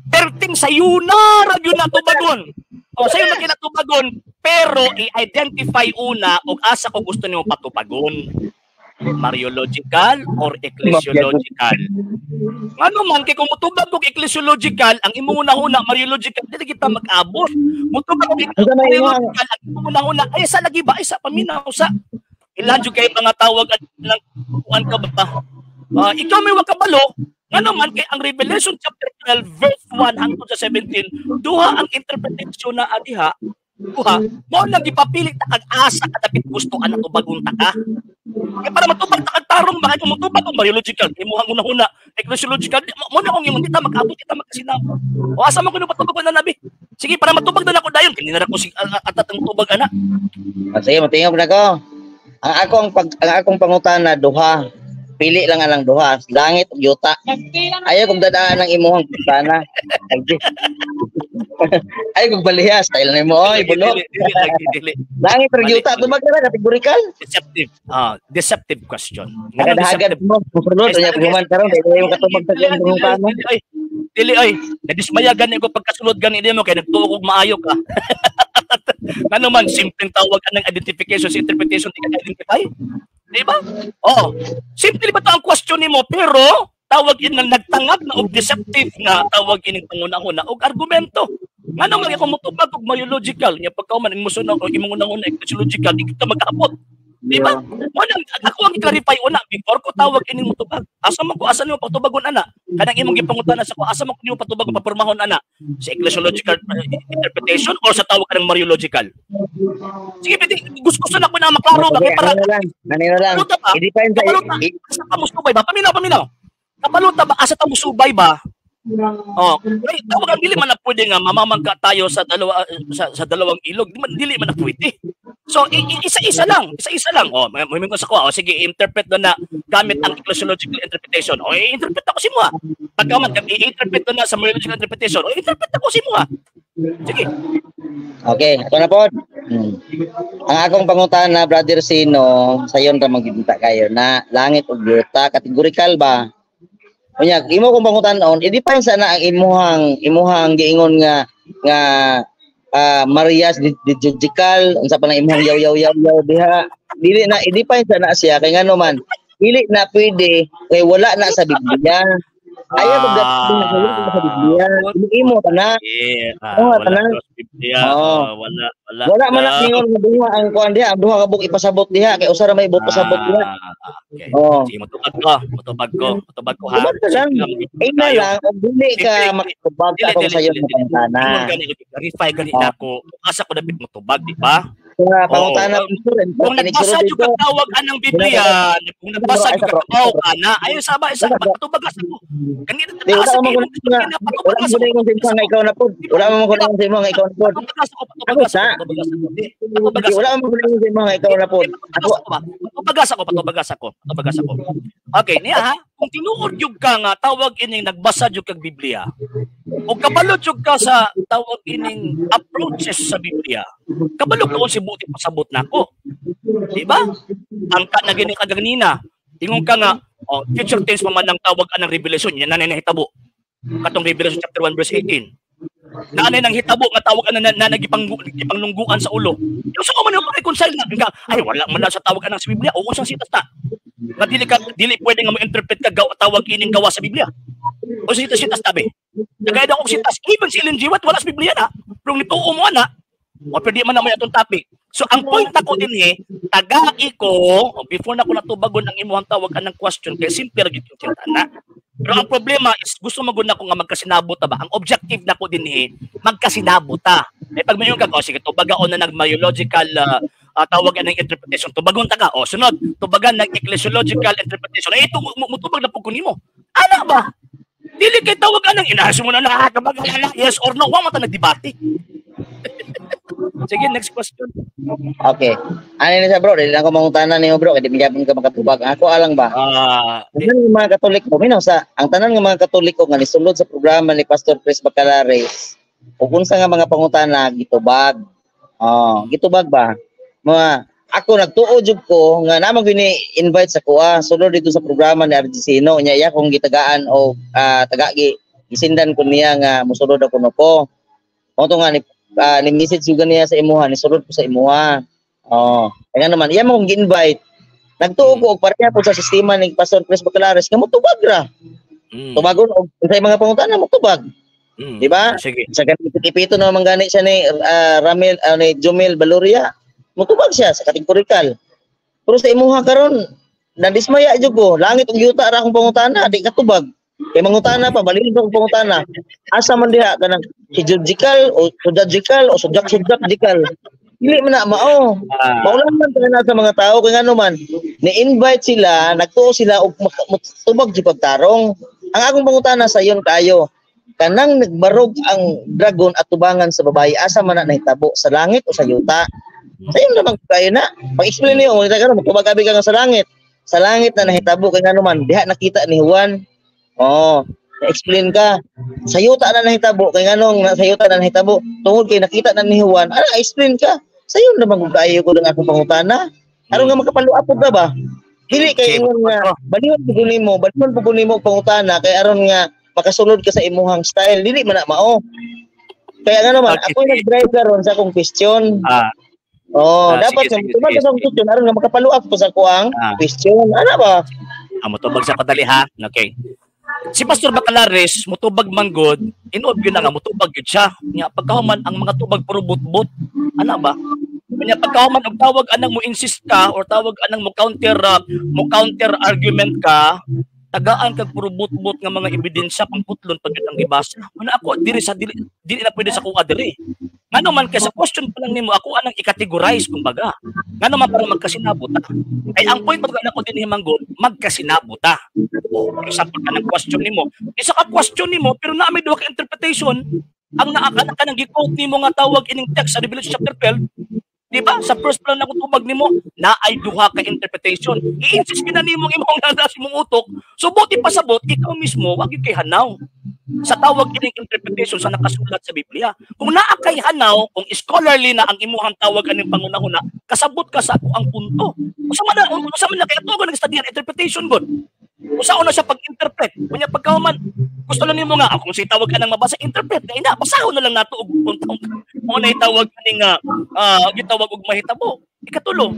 Perting sayo na ra gyud na tubagon. O sayo na kinatubagon, pero i-identify una og asa ko gusto nimo patubagon. Mariological or ecclesiological? Ngano man kay kung mutubag og ecclesiological, ang imong una-una Mariological, dili kita mag-abot. Mutubag og Unsa may imong Mariological, ang imong una-una ay sa lagi ba, ay sa paminaw sa ilan jud kay mga tawag at ng kuan ka ba? Ah, ikaw may wakabalo. Ngano man kay ang Revelation chapter 12 verse 1 hangtod sa 17, duha ang interpretation na adiha. Duha mo lang gipapili ta kag asa ka dapit gusto ana tubagon ta ka. Kay para matubag ta kag tarong ba, kay kung mutubag og Mariological, imuhang una-una ecclesiological, mo na kung imong di ta mag-abot, kita magkasinabot. O asa man kuno patubag na nabi? Sige, para matubag na nako dayon, kini na ra ko si atat ang tubag ana. Ah, sige, matingog na ko. Ang akong pangutana duha. Pili lang ang duha, langit ug yuta. Ayaw kong dadaan ang imuhang pangutana. Ayaw kong baliha, style nimo oy, bulo. Dili, dili, lagi, dili. Langit ug yuta, tubag na categorical. Deceptive. Ah, deceptive question. Ngano Hagad-hagad deceptive? mo, musulod unya paghuman karon dili mo katubag sa Dili, akong pangutana. dili, oy. Dili oy, nadismaya gani ko pagkasulod gani nimo kay nagtuo kog maayo ka. Ngano man simpleng tawag anang identification sa interpretation, di ka identify? Di ba? Oo. Simple ba to ang question nimo, pero tawag in nga nagtangag na og deceptive nga tawag ining panguna-una og argumento. Ngano man kung mutubag og Mariological nya pagka man imo sunod og imong una-una ecclesiological, di kita mag-abot. Di ba? Mo nang ako ang i-clarify una before ko tawag ining mutubag. Asa man ko, asa nimo patubagon ana? Kanang imong gipangutana sa ko, asa man ko nimo patubagon, papurmahon ana? Sa ecclesiological interpretation or sa tawag kanang Mariological? Sige, pwede, gusto gusto na ko na maklaro ba kay Okay, para ano na lang, ano na lang. Kabaluta ba? I-define sa Kabaluta. Asa ka musubay ba? Paminaw, paminaw. Kabaluta ba? Asa ta musubay ba? Oh, ay, tawag ang dili man na pwede nga mamamangka tayo sa dalawang ilog. Di man, dili man na pwede. So isa-isa lang, isa-isa lang. Oh, may may sa ko. Oh, sige, interpret na na gamit ang ecclesiological interpretation. Oh, i-interpret ako si mo. Pagka man i-interpret na na sa Mariological interpretation, oh, i-interpret ako si mo. Sige. Okay, ako na po. Ang akong pangutana, Brother Sino, sayon ra magginta kayo na langit ug yuta, categorical ba? Unya, imo kong pangutanon, i-define sana ang imuhang giingon nga nga Marias liturgical, unsa pa nang imong yaw yaw yaw yaw diha. Dili na i-define sa na siya kay ngano man dili na pwede kay wala na sa Biblia. Ayaw pag wala na sa Biblia. Imo ta na. Yeah, Oo, wala tanan. sa Biblia. Oo. Wala, wala. Wala man na ningon nga duha ang kuan diha, ang duha ka book ipasabot diha kay usa ra may buok pasabot diha. Okay. Oo. Sige, motubag ko. Motubag ko. Motubag ko ha. Tubag ka lang. Sige lang, Ay na tayo. lang kung dili ka Dili, makatubag dili, akong dili, sayo dili, nga dili. pangutana. Ingon gani, clarify gani Oo. na ako. Asa ko dapit motubag, di ba? Sa pangutana, Oo. pastor, Kung nagbasa inigsulod jud dito. ka tawag anang Biblia, kung nagbasa jud ka tawag ana, ayo saba isa patubag sa ko. Kanina Di, wala sa man ko nga. Wala man ko na sa imo nga ikaw na pod. Wala man ko na sa imo nga ikaw na pod. Patubagas ako, patubagas ako, patubagas ako. Patubagas Di, wala man ko na sa imo nga ikaw na pod. Patubagas ako ba? Patubagas ako, patubagas ako, patubagas ako. Okay, niya ha, kung tinuod jud ka nga tawag ining nagbasa jud kag Biblia, o kabalo jud ka sa tawag ining approaches sa Biblia, kabalo ka kung si buti pasabot nako. Di ba? Ang ka na gini ka ganina, ingon ka nga, oh, future tense pa man ang tawag anang revelation, yan na nahitabo. Katong Revelation chapter 1 verse 18. Na anay nang hitabo nga tawag ana na, na gipanglungguan sa ulo. Yung sa man yung reconcile na nga, ay wala man na sa tawag anang sa Biblia o unsang sitas ta. Nga dili ka dili pwede nga mo-interpret ka gawa, tawag ining gawa sa Biblia. O sa sitas sitas tabi. Nagayad ako sitas even si Ellen G. White wala sa Biblia na. Pero nituo mo ana, o pero di man na may atong topic. So ang point nako dinhi, tagai ko before na ko natubagon ang imuhang tawag anang question kay simple ra gyud yung na. Pero ang problema is gusto magud nako nga magkasinabot ta ba? Ang objective nako dinhi, magkasinabot ta. Eh pag mayon ka, oh, sige, tubagaon na nag myological tawag anang interpretation. Tubagon ta ka. O sunod, tubagan ng ecclesiological interpretation. Ay ito mutubag na pud ko nimo. Ana ba? Dili kay tawag anang inahas mo na na kabagal yes or no, wa man ta nagdebate. Sige, next question. Okay. Ano ni sa bro, dili lang ko mangutana nimo bro, kay di gyapon ka makatubag. Ako alang ba? Di, Tanan nga mga Katoliko, minaw sa ang tanan nga mga Katoliko nga nisulod sa programa ni Pastor Chris Bacalares, ug unsa nga mga pangutana gitubag. Oh, gitubag ba? Mga ako nagtuo jud ko nga namang gini invite sa kuha sulod dito sa programa ni RG Sino nya iya kong gitagaan o tagagi gisindan ko niya nga mosulod ako no ko. Mao to nga ni message juga niya sa imuha, ni sulod ko sa imuha. Oh, kaya naman iya mo kong gi-invite. Nagtuo ko og pareha po sa sistema ni Pastor Chris Bacalares nga motubag ra. Tubagon og sa mga pangutana motubag. Di ba? Sige. Sa ganit ipito naman gani siya ni Ramil ni Jumil Baluria. Motubag siya sa kategorikal. Pero sa imuha karon nadismaya jud ko. Langit ug yuta ra akong pangutana, di katubag. Kay mangutana pa balhin akong pangutana. Asa man diha kanang liturgical o sudagical o sujak sujak-gical. Dili man na mao. Maulan man tayo na sa mga tao kay ngano man ni-invite sila, nagtuo sila og tubag jud pagtarong. Ang akong pangutana sa iyon kayo, kanang nagbarog ang dragon at tubangan sa babae, asa man na nahitabo, sa langit o sa yuta? Sa iyon naman kayo na. Pag-explain niyo, kung karon magtubag abi ka nga sa langit. Sa langit na nahitabo kay ngano man diha nakita ni Juan. Oh, na-explain ka. Sa yuta na nahitabo kay nganong sa yuta na nahitabo tungod kay nakita na ni Juan. Ana, explain ka. Sa iyon naman kung kayo ko lang akong pangutana. Aron nga makapaluapod ka ba? Dili kay ingon nga balihon pud nimo, balihon pud nimo og pangutana kay aron nga makasulod ka sa imuhang style. Dili man na mao. Kaya nga naman, ako nag-drive karon sa akong question. Oh, Ah, dapat sige, sa sige, tubag sige, sa akong question aron nga makapaluap ko sa kuang question. Ana ba? Motubag sa kadali ha. Okay. Si Pastor Bacalares motubag manggod, inuod gyud na nga motubag gyud siya. Nya pagkahuman ang mga tubag puro butbut. Ana ba? Nya pagkahuman og tawag anang mo insist ka or tawag anang mo counter argument ka, tagaan kag puro butbut nga mga ebidensya pangputlon pag ang gibasa. Muna ako diri sa dili, dili na pwede sa kuha diri. Ngano man kay sa question pa lang nimo ako anang i-categorize kumbaga. Ngano man para magkasinabot ta. Ay ang point pag nako dinhi manggod, magkasinabot ta. O, for example kanang question nimo. Isa ka question nimo pero naa may duha ka interpretation. Ang naa ka kanang gi-quote nimo nga tawag ining text sa Revelation chapter 12, di ba? Sa first plan ako tubag nimo, na ay duha ka interpretation. I-insist gina nimo ang imong nasa imong utok. So buti pasabot, ikaw mismo wag gyud kay hanaw sa tawag ining interpretation sa nakasulat sa Biblia. Kung naa kay hanaw, kung scholarly na ang imuhang tawag aning pangunahuna, kasabot ka sa ako ang punto. Usa man na kay ato nag-study ang interpretation gud. Usaon na siya pag-interpret. Kunya pagkahuman, gusto lang nimo nga kung si tawag ka nang mabasa, interpret na ina, basahon na lang nato og kung mo na itawag kani nga gitawag og mahitabo. Ikatulo,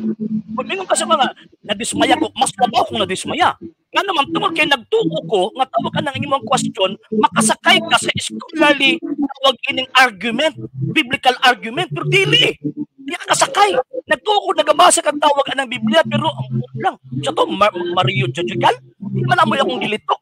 kung mingon ka sa mga nadismaya ko, mas labaw kung nadismaya. Nga naman tungod kay nagtuo ko nga tawag ka ng imong question, makasakay ka sa scholarly tawag ining argument, biblical argument, pero dili. Di ka kasakay. Nagtuo ko nagabasa kag tawag anang Biblia, pero ang lang sa to Mario Judgical, di man amoy akong gilitok.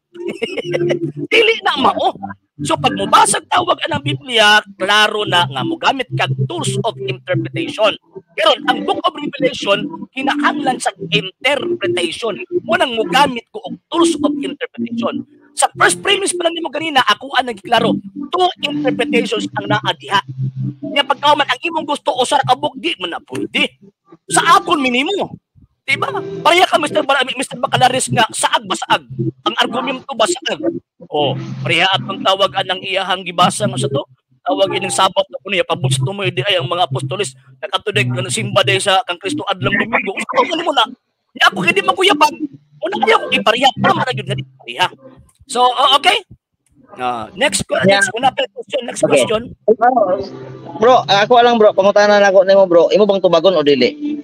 Dili na mao. So pag mobasag tawag anang Biblia, klaro na nga mogamit kag tools of interpretation. Pero ang Book of Revelation kinahanglan sa interpretation. Mo nang mogamit ko og tools of interpretation. Sa first premise pa lang nimo ganina, ako ang nagklaro, two interpretations ang naa diha. Nya pagkauman ang imong gusto usa ra ka book, di man na pwede. Sa akon minimo. Diba? Pareha ka Mr. Bacalaris nga saag ba saag. Ang argumento ba saag. Oh, pareha atong tawag anang iyahang gibasa nga sa to. Tawag ining Sabat na kuno pabot sa tumoy di ay ang mga apostoles nakatudig nga simba day sa kang Kristo adlang Domingo. Usa man mo na. Nya ako kay di makuyabag. Una kaya ko ipareha, tama na gyud nga di pareha. So, okay. Next next una pa question, next question. Bro, ako lang bro, pangutana na ako nimo bro. Imo bang tubagon o dili?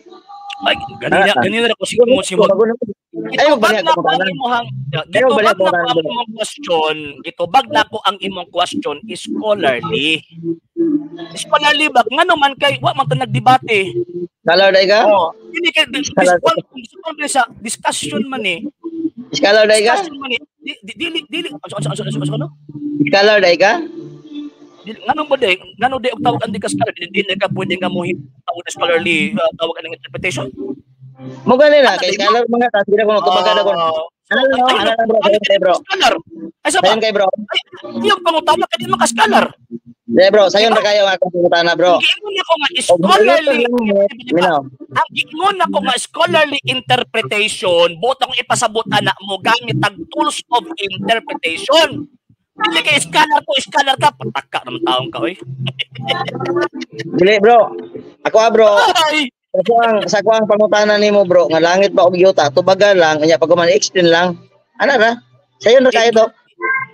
Ay, ganina ganina ko si mo si mo. Ay, na ko ang imong gitubag na ko ang imong question, gitubag na ko ang imong question scholarly. Scholarly ba ngano man kay wa man ta nagdebate. Scholar dai ka? Oh, dili kay sa discussion man eh. Scholar dai ka? Discussion man eh. Dili dili ano? Scholar dai ka? Ngano ba day? Ngano day og tawag ang di ka scholar? Di na ka pwede nga mo tawag scholarly tawag ang interpretation? Mo gani na kay scholar mga tas di na ko tubagan ako. Ano ano bro, kay bro. Scholar. Ay sa ba? Kay bro. Iyong pangutana kay di man ka scholar. Di bro, sayon ra kayo nga akong pangutana bro. Giingon ako nga scholarly. Ang giingon ako nga scholarly interpretation, buot akong ipasabot ana mo gamit ang tools of interpretation. Dili kay scholar ko, scholar ka, pataka naman taong ka oy. Dili bro. Ako bro. Ay. Sa kuang pangutana nimo bro, nga langit ba og yuta, tubaga lang, nya pag man explain lang. Ana ra? Sayon ra kayo to.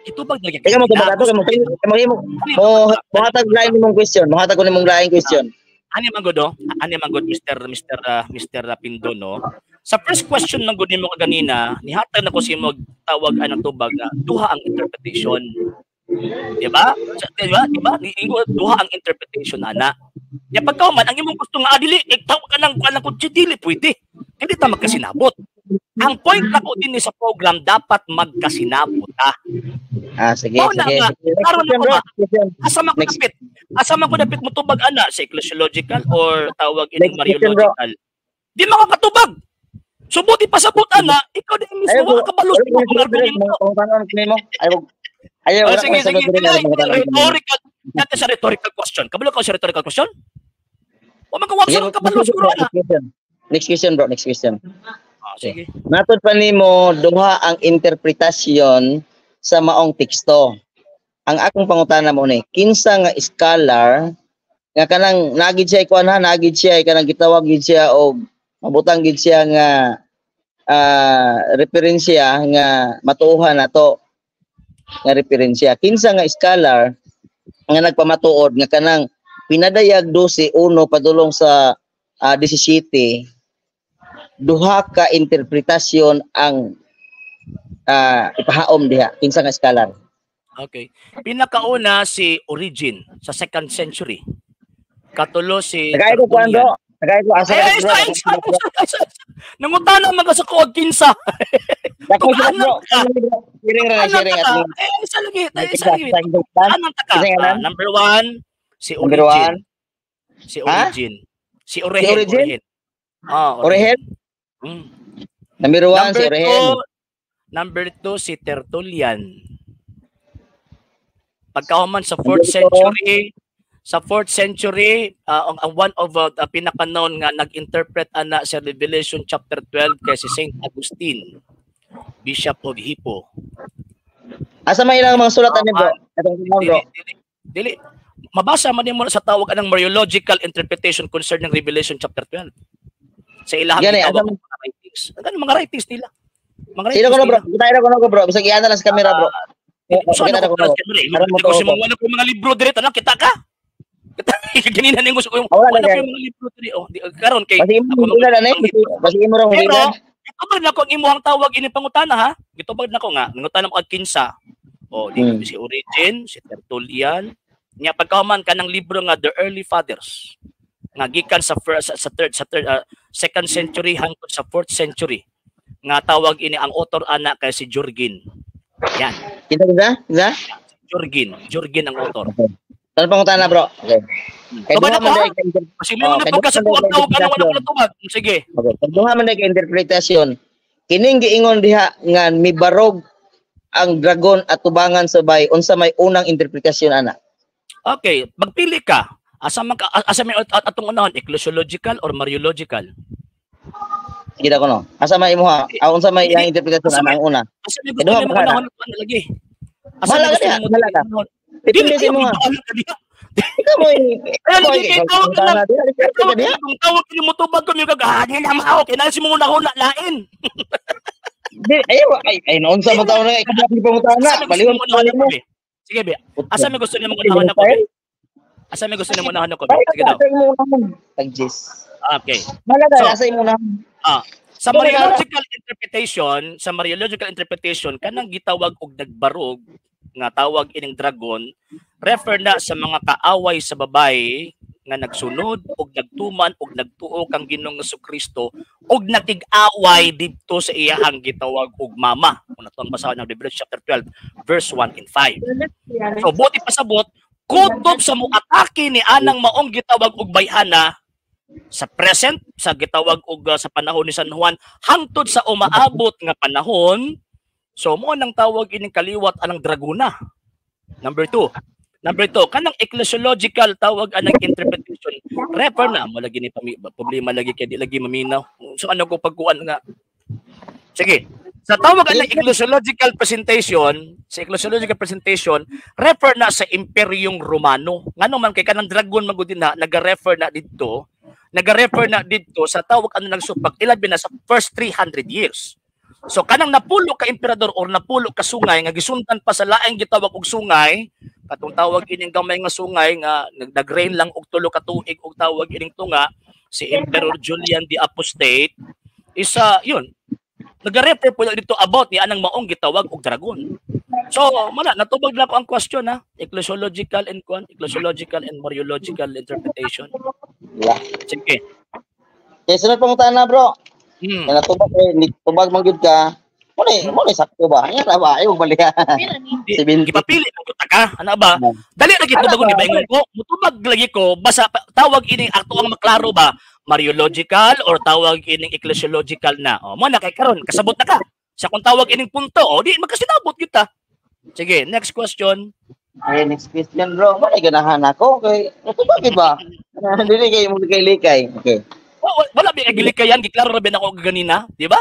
Itubag lagi. Ikaw mo tubaga to kay mo mo mohatag lain nimong question, mohatag ko nimong lain question. Ani man gud, ani man gud Mr. Pindo no. Sa first question man gud nimo kaganina, nihatag na ko si mo tawag anang tubag nga duha ang interpretation. Diba? Diba? Diba? Niingo duha ang interpretation ana. Nya pagkauman ang imong gusto nga dili tawag ka nang kuan kutsi dili pwede. Dili ta magkasinabot. Ang point nako dinhi sa program dapat magkasinabot ta. Ah, sige, sige. Karon na ba? Asa man ko dapit? Asa man ko dapit mo tubag ana sa ecclesiological or tawag ining Mariological? Di man ka katubag. Subuti pasabot ana, ikaw di mismo wa kabalo sa imong argumento. Ayaw, sige, sige. Rhetorical. Dati sa rhetorical question. Kabalo ka sa rhetorical question? Wa man ka wa kabalo siguro ana. Next question bro, next question. Sige. Matod pa nimo duha ang interpretasyon sa maong teksto. Ang akong pangutana mo ni, kinsa nga scholar nga kanang nagid siya ikuan ha, nagid siya kanang gitawag gid siya og mabutang gid siya nga referensya nga matuohan nato nga referensya. Kinsa nga scholar nga nagpamatuod nga kanang pinadayag 12:1 padulong sa 17 duha ka interpretasyon ang ipahaom diha, kinsa nga scholar? Okay. Pinakauna si Origen sa 2nd century. Katulo si Tagay ko kuan bro. Tagay ko asa. Nangutana man ka sa kuwag kinsa. Dako bro. Sharing ra sharing at isa lagi, isa lagi. Anong taka? Number 1 si Origen. Si Origen. Si Origen. Ah, Origen. Number 1 si Origen. Number 2 si Tertullian. Pagkahuman sa 4th century, sa 4th century, ang one of the pinaka-known nga nag-interpret ana sa Revelation chapter 12 kay si Saint Augustine, Bishop of Hippo. Asa man ilang mga sulatan ni bro? Bro. Dili, mabasa man nimo sa tawag anang Mariological interpretation concerning Revelation chapter 12. Sa ilahang gitawag mga writings. Ang mga writings nila. Mga Sino ko no, bro? Kita na ko no, bro. Bisag iana lang sa camera, bro. So, Kita ano na ko ko no. sa camera? Aron mo Ko si to. mga wala ko mga libro dire tanan kita ka. Kita ganina ning gusto ko yung Ah, wala wala na ko kay. yung mga libro dire. Oh, di, karon kay Basi imo ako hingila na ni. Basi imo ra Pero hingila. gitubag na ko ang imuhang tawag ini pangutana ha. Gitubag na ko nga nangutana mo og kinsa. Oh, di si Origen, si Tertullian. Nya pagkahuman kanang libro nga The Early Fathers nga gikan sa first sa third second century hangtod sa fourth century nga tawag ini ang author ana kay si Jurgen. Yan, Kita kita? Kita? Jurgen, Jurgen ang author. Ano pangutana, bro? Okay. Kay Tubag duha na ko man ha. dai kay Kasi may Oh, mga kay pagka sa duha man tuwag dai tawag ano wala interpretasyon. ko natubag. Sige. Okay. Kay duha man dai kay interpretasyon. Kining giingon diha nga mibarog ang dragon at tubangan sa bay, unsa may unang interpretasyon ana? Okay, magpili ka. Asa man ka, asa may atong unahon, ecclesiological or Mariological? Sige ko no. Asa may imuha? Ah, unsa may iyang interpretasyon Asa ana ang una? Asa may Kay gusto duha nimo man kana. unahon ano lagi? Asa Bahala may ka gusto diha, nimo bahala ka. unahon? Depende Dili sa imuha. bahala ka diha. Ikaw mo Ay, lagi kay tawag ka lang. ka Tawag diha. kung tawag kini mo tubag ko mi kag ah na mao kay nasi mo unahon lain. Di ay ay ay unsa mo taon na ikaw ang pangutana. Asa may gusto Baliwan nimo unahon mo. ako be? Sige be. Asa may gusto nimo unahon ako be? Asa may gusto nimo unahon ako be? Sige daw. Asa imo unahon? Tagjis. Okay. Bahala ka, So, asa imo unahon? Sa Mariological interpretation, sa Mariological interpretation kanang gitawag og nagbarog nga tawag ining dragon refer na sa mga kaaway sa babae nga nagsunod og nagtuman og nagtuo kang Ginoong Kristo og nakig-away didto sa iyahang gitawag og mama. Kung ato ang basahon ng Revelation chapter 12 verse 1 and 5. So buti pasabot kutob sa muatake ni anang maong gitawag og bayhana sa present sa gitawag og sa panahon ni San Juan hangtod sa umaabot nga panahon. So mo nang tawag ining kaliwat anang dragona. Number 2. Number 2, kanang ecclesiological tawag anang interpretation refer na mo lagi ni problema lagi kay di lagi maminaw. So ano ko pagkuan nga. Sige. Sa tawag anang ecclesiological presentation, sa ecclesiological presentation refer na sa Imperyong Romano. Ngano man kay kanang dragon man gud na naga-refer na didto, naga-refer na didto sa tawag ano ng supak ilabi na sa first 300 years. So kanang napulo ka emperador or napulo ka sungay nga gisundan pa sa laing gitawag og sungay, katong tawag ining gamay nga sungay nga nag-reign lang og tulo ka tuig og tawag ining tunga si Emperor Julian the Apostate isa yun. Naga-refer po dito about ni anang maong gitawag og dragon. So, mala natubag na ko ang question ha, ecclesiological and kuan, ecclesiological and Mariological interpretation. Yeah. Sige. Kay sunod pangutana, bro. Hmm. Kay natubag kay ni tubag man gyud ka. Mo ni sakto ba? Ayan na ba? Ay, balik. Di, 70. gipapili man ko ta ka, ana ba? Dali lagi Ana tubagon ba? di ba ingon ko? Mutubag lagi ko basta tawag ining akto ang maklaro ba? Mariological or tawag ining ecclesiological na. O mo na kay karon kasabot na ka. Sa kung tawag ining punto, o di magkasinabot gyud ta. Sige, next question. Ay, next question, bro. Mo ni ganahan ako kay natubag gyud ba? Dili kay mo likay-likay. Okay. Wala ba gilikayan, giklaro ra ba nako ganina, di ba?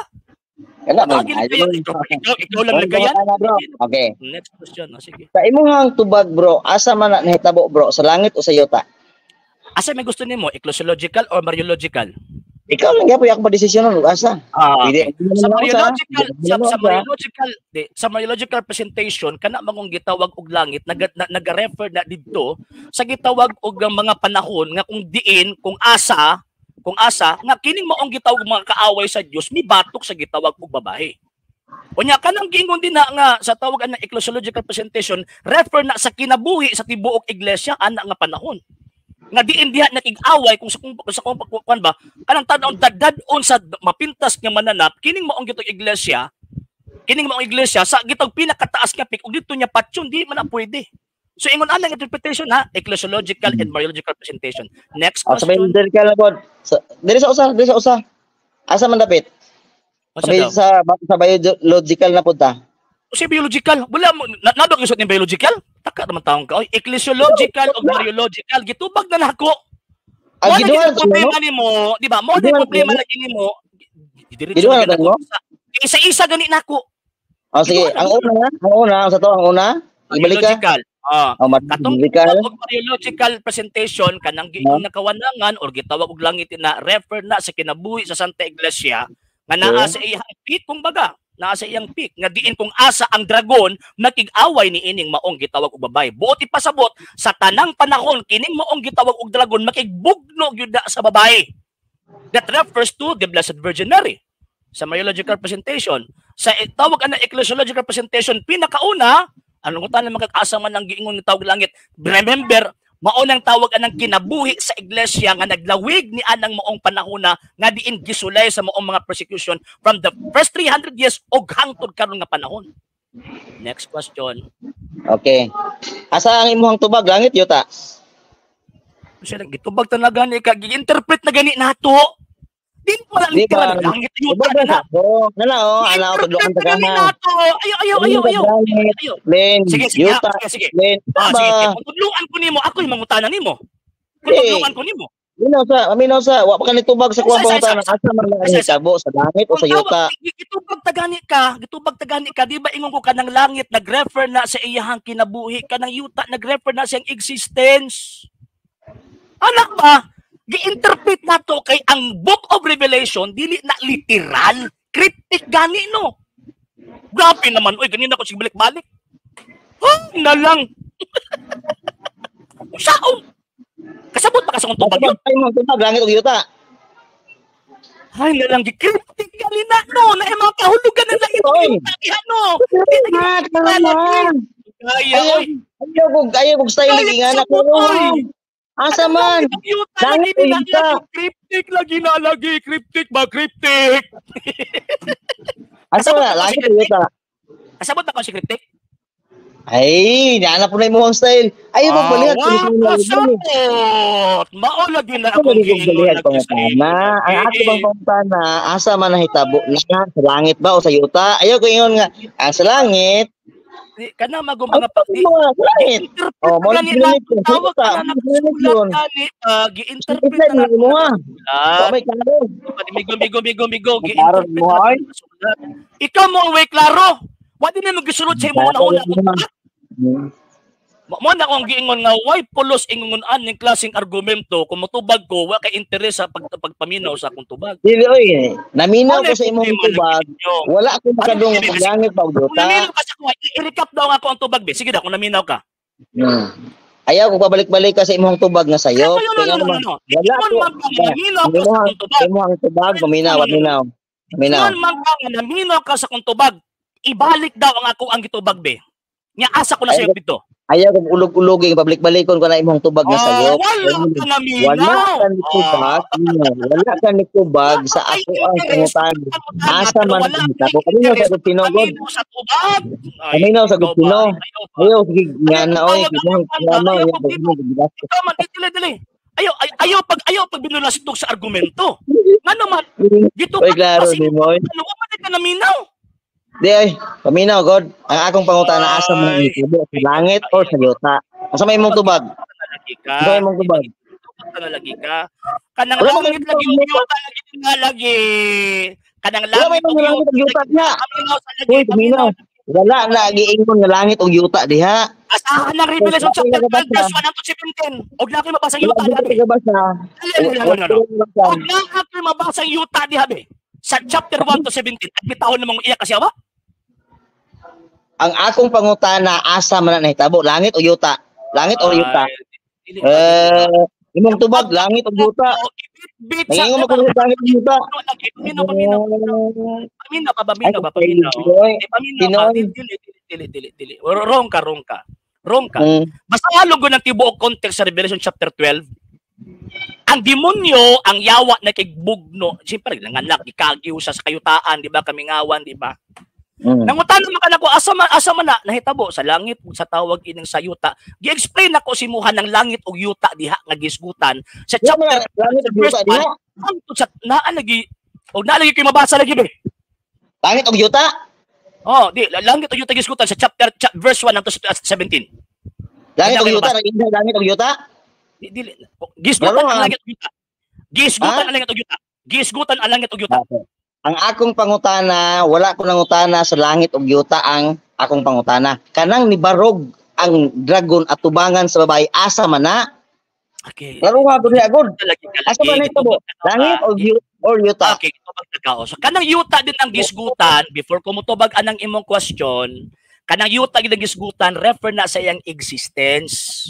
Wala Wala man. gilikayan, ikaw lang nagkayan. Bro. Okay. Next question, o sige. Sa imong tubag, bro, asa man na nahitabo, bro? Sa langit o sa yuta? Asa may gusto nimo, ecclesiological or Mariological? Ikaw lang gyapon ako madesisyon og asa. Ah, Pwede. Sa Mariological sa Mariological di, sa Mariological presentation kana mangong gitawag og langit naga-refer na didto sa gitawag og ang mga panahon nga kung diin kung asa nga kining maong gitawag og mga kaaway sa Dios mibatok sa gitawag og babae. Unya kanang giingon din na nga sa tawag ang ecclesiological presentation refer na sa kinabuhi sa tibuok iglesia ana nga panahon nga diin diha nakig-away kung sa kung kuan ba kanang tan-on dadad-on sa mapintas nga mananap kining maong gitong iglesia kining maong iglesia sa gitong pinakataas nga peak ug didto niya patyon di man na pwede. So ingon anang interpretation ha, ecclesiological and Mariological presentation. Next Oh, sabay question. diri ka lang pod. Sa, diri sa usa, diri sa usa. Asa man dapit? Unsa Sabay daw? sa biological na punta. Si biological, wala mo na, nabag isot ni biological? Taka naman taong ka. Oy, ecclesiological o Mariological gitubag na nako. Ang Mo na giduha gid problema nimo, di ba? Mo na Giduha problema mo? lagi nimo. Diretso Giduha na na nako. mo? Isa-isa gani nako. Oh, sige, ang una, ang una, ang sa to, ang una. Ibalik ka. Biological. Ah. Oh, Katong biological. gitawag og Mariological presentation kanang giingon nga kawanangan or gitawag og langit na refer na sa kinabuhi sa Santa Iglesia nga naa sa iyang peak kung baga. Naa sa iyang peak nga diin kung asa ang dragon nakig-away ni ining maong gitawag og babae. Buot ipasabot sa tanang panahon kining maong gitawag og dragon makigbugno gyud na sa babae. That refers to the Blessed Virgin Mary. Sa Mariological presentation, sa tawag ana ecclesiological presentation, pinakauna, anong tanan makakaasa man ang giingon ni tawag langit. Remember, mao nang tawag anang kinabuhi sa iglesia nga naglawig ni anang maong panahona nga diin gisulay sa maong mga persecution from the first 300 years og hangtod karon nga panahon. Next question. Okay. Asa ang imong tubag, langit, yuta? Siya lang gitubag talaga ni ka, gi-interpret na gani nato. Di mo lang Di ba? literal langit yuta Tubag ba na. sa ako? Nana oh, ana ako tudlokan Gi-interpret na gani tagaha. nato. Ayo, ayo, ayo, ayo. Langit, Ayo. Len, Sige, sige, yuta, sige, sige. Len, Ah, sige, sige. ba? Kung tudluan ko nimo, ako yung mangutana nimo. Kung Di. tudluan ko nimo. Minaw sa, minaw sa, wa pa ka nitubag sa kuwang Isa, isa, pangutana. isa. Asa man lang ang Isa, isa. hitabo, sa langit o Kung sa yuta? tawag, gitubag tagani ka, gitubag tagani ka, di ba ingon ko kanang langit nagrefer na sa iyahang kinabuhi, kanang yuta nagrefer na sa iyang existence. Anak ba? Gi-interpret nato kay ang Book of Revelation dili na literal, cryptic gani no. Grabe naman, oy, ganina ko sige balik-balik. Huh, na lang. Saon? Kasabot pa ka sa kong tubag yun? Tubag mo, tubag, langit o yuta? Ay, na lang, gi-cryptic gani na no, na mga kahulugan ng langit ug Oy. yuta diha no. Di na Ah, Kaya, Ayaw, oy. ayaw kog style Kaya lagi nga anak. kasabot, oy. Asa man? Langit ug yuta, Langit lagi o na yuta? Cryptic lagi na lagi, cryptic ba, cryptic. Asa Kasabot man? na Langit si o yuta? Kasabot na ko si cryptic. Ay, naana po na imong style. Ayaw mo balihan. Ah, wa kasabot. Mao lagi na Ako akong lagi kong giingon balihan lagi sa pangutana. inyo. Ang ato bang pangutana, asa man nahitabo na sa langit ba o sa yuta? Ayaw ko ingon nga ang sa langit. Di, kana magong Ang mga pag di, mga sa langit. interpret Oh, mo gani na lang sa tawag yuta. ka na Mo lang nakasulat yun. gani, gi-interpret Interpret na na nato mo ah. nakasulat. Wa may klaro. Migo, migo, migo, migo, May klaro gi-interpret mo, na ay. nato nakasulat. Ikaw mo way klaro. Wa din mo gisulod sa imong una-una akong tubag. Mo na akong giingon nga why pulos ingon aning klaseng argumento kung motubag ko wa kay interes sa pagpaminaw sa akong tubag. Dili oy, naminaw Ano ko sa imong problema tubag. lagi ninyo? Wala ako makadung Ano kung langit ba o Kung yuta. naminaw ka sa kuha, i-recap daw nga ako ang tubag be. Sige daw kung naminaw ka. Ayaw ko pabalik-balik ka sa imong tubag nga sayo. No, no, no, Kaya no, no, naman, no. wala Ingon ko. man ka nga naminaw ka sa Imuhang akong tubag. imong tubag, paminaw, No, no, no. paminaw. Paminaw. Ingon man ka nga naminaw ka sa akong tubag. Ibalik daw ang ako ang gitubag be. Nya asa ko na Ayaw sayo dito. Ayaw kong ulog-uloging pabalik-balikon ko na imong tubag nga Ah, sayo. wala ka naminaw. Wala ka ni tubag, wala ka ni tubag sa Wala kay ako ang interest pangutana. sa pangutana, Asa pero man wala ang kay hitabo. Paminaw sa interest Gustino, God. paminaw sa tubag. Ay, Paminaw sa ikaw ba? Gustino. Ayaw ba? Ayaw sige nga Ayaw na oy, tawag imong ang drama ayaw ya pag Ikaw man, dili, dili. Ayaw, ayaw, ayaw pag binulastog sa argumento. Nga naman, dito Oy, klaro ni mo. oy. Ano man ka naminaw? Di ay, paminaw God. Ang akong pangutana asa man ang Ay. hitabo sa langit o sa yuta? Asa may imong tubag? Lagi ka. Asa may imong tubag? Tubag ka na lagi ka. Kanang Wala man langit kay lagi imong ug yuta lagi nga lagi. Kanang Wala may langit imong ug langit yuta ug yuta diha. Paminaw sa lagi. Uy, paminaw. Wala na giingon nga langit ug yuta diha. Asahan ng Revelation Wala chapter ka 12 verse nabasa. 1 up to 17. Og na ako'y mabasa ang Wala yuta ka diha. nabasa. No, no, no, no. Wala Og na ako'y mabasa ang yuta diha be. Sa chapter 1 to 17. At bitawon namang iyak kasi ba? Ang akong pangutana asa man na nahitabo, langit o yuta? Langit o yuta? Eh, imong tubag langit o yuta? Bit sa Nangingon mo kung langit o yuta. Paminaw, paminaw, paminaw, pa, paminaw, pa, paminaw. Oy, Eh, paminaw ka. Pinoy. Dili, dili, dili, dili, dili. Wrong ka, wrong ka. Wrong ka. Basta halong ko ng tibuok context sa Revelation chapter 12, ang demonyo, ang yawa na kigbugno, siyempre, nanganak, ikagiw siya sa kayutaan, di ba, kamingawan, di ba? Nangutan naman ka nako, asa man na, nahitabo sa langit ug sa tawag ining sa yuta. Gi-explain nako simuhan ng langit ug yuta diha nga gisgutan sa Wala man chapter langit ug yuta diha. hangtod sa naa lagi og naa lagi kay mabasa lagi be. Langit ug yuta? Oh, di langit ug yuta gisgutan sa chapter verse 1 hangtod sa 17. Langit ug Wala yuta, nag-ingon langit ug yuta? Di, dili gisgutan Laro, ang ah. langit ug yuta. Gisgutan Ha? ang langit ug yuta. Gisgutan ang langit ug yuta. Okay. Ang akong pangutana, wala ko nangutana sa langit ug yuta ang akong pangutana. Kanang nibarog ang dragon at tubangan sa babae, asa man na? Okay. Laro nga gud niya gud. Lagi ka Asa man lagi. nahitabo? Langit o yuta? Or yuta? Okay, tubag ta. So kanang yuta din ang gisgutan, before ko motubag anang imong question, kanang yuta gid ang gisgutan, refer na sa iyang existence.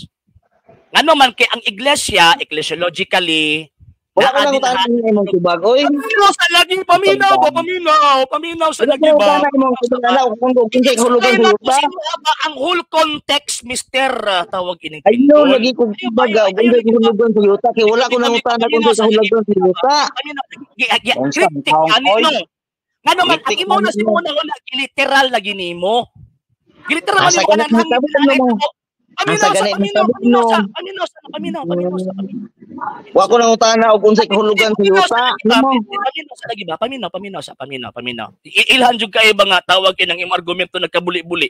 Ngano man kay ang iglesia, ecclesiologically, Wala ko naa lang din utana ng imong tubag, oy. Paminaw sa lagi, paminaw ba, paminaw, paminaw sa Wala lagi ko ba? utana imong tubag ana kung kinsay kahulugan Explain sa ako yuta. sa inyo ba ang whole context, Mister tawag ining Ayaw Pindon. lagi kog tubag og kinsay kahulugan sa yuta kay wala ko nang utana kung kinsay kahulugan sa yuta. Paminaw, Unsa, cryptic taong ani oy. no. Ngano man ang Cryptic imo na man si mo. muna una literal lagi nimo. Literal man Asa nimo ganit kanang mo langit no mo. Paminaw Asa sa ganit paminaw, mo paminaw no. sa paminaw sa paminaw, paminaw sa paminaw. Wa ko nang utana og unsay kahulugan sa yuta. Nimo. Paminaw sa lagi ba? Paminaw, paminaw sa paminaw, paminaw. Ilhan jud kay ba nga tawag kinang imong argumento nagkabuli-buli.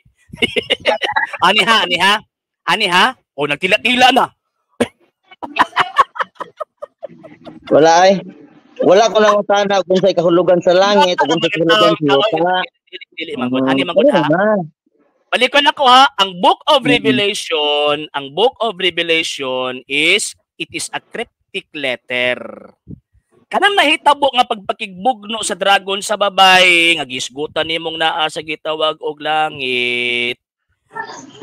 Ani ha, ani ha? Ani ha? O nagtila-tila na. Wala ay. Wala ko nang utana og unsay kahulugan sa langit ug unsay kahulugan sa yuta. Dili, dili man gud. Ani man gud ha. Ano? Balikon ako ha, ang Book of Revelation, ang Book of Revelation is it is a cryptic letter. Kanang nahitabo nga pagpakigbugno sa dragon sa babay nga gisgutan nimong naa sa gitawag og langit.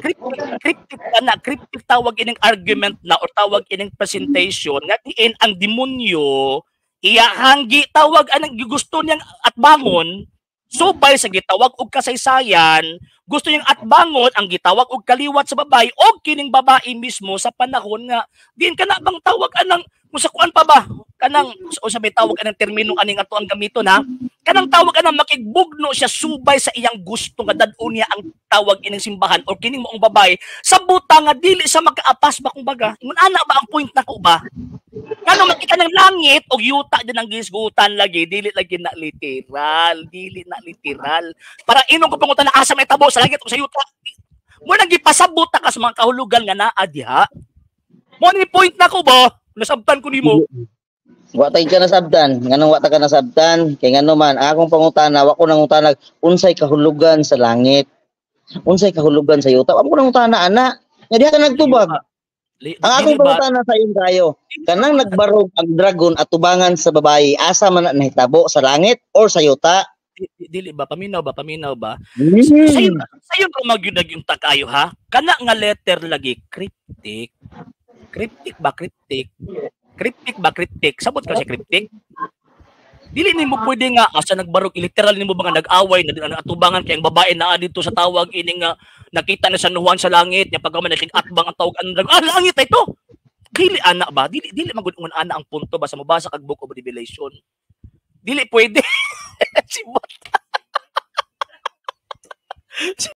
Cryptic, cryptic na, cryptic tawag ining argument na or tawag ining presentation nga diin ang demonyo iyahang gitawag anang gusto niyang atbangon subay sa gitawag og kasaysayan, gusto niyang atbangon ang gitawag og kaliwat sa babae og kining babae mismo sa panahon nga diin kana bang tawag anang kung sa kuan pa ba kanang o sa may tawag anang termino aning ato ang gamiton ha, kanang tawag anang makigbugno siya subay sa iyang gusto nga dad-on niya ang tawag ining simbahan or kining maong babae sa buta nga dili sa makaapas ba, kumbaga ingon ana ba ang point nako ba? Ngano makita ng langit og yuta din ang gisgutan lagi, dili lagi na literal, dili na literal. Para inong ko pangutan na asa may tabo sa langit o sa yuta. Mo nang gipasabot ta ka sa mga kahulugan nga naa diha. Mo ni point nako ba? Nasabtan ko nimo. Wa tay ka nasabtan. Nganong wa ta ka nasabtan? Kay ngano man ang akong pangutana, wa ko nangutana unsay kahulugan sa langit. Unsay kahulugan sa yuta. Wa ko nangutana ana. Nga diha ka nagtubag. Ang akong pangutana sa iyo kayo, kanang nagbarog ang dragon at tubangan sa babae, asa man na nahitabo, sa langit or sa yuta? Dili ba paminaw ba, paminaw ba? Sayo sayo ra magyud yung takayo ha. Kana nga letter lagi cryptic. Cryptic ba, cryptic? Cryptic ba, cryptic? Sabot ka sa cryptic? Dili nimo pwede nga asa nagbarog literal nimo ba nga nag-away na ang atubangan kay ang babae naa dito sa tawag ini nga nakita na sa nuwan sa langit nya pagka man atbang ang tawag ang dragon, ah, langit ay to. Dili ana ba? Dili dili magud ana ang punto ba sa mobasa kag Book of Revelation. Dili pwede. Si Bot.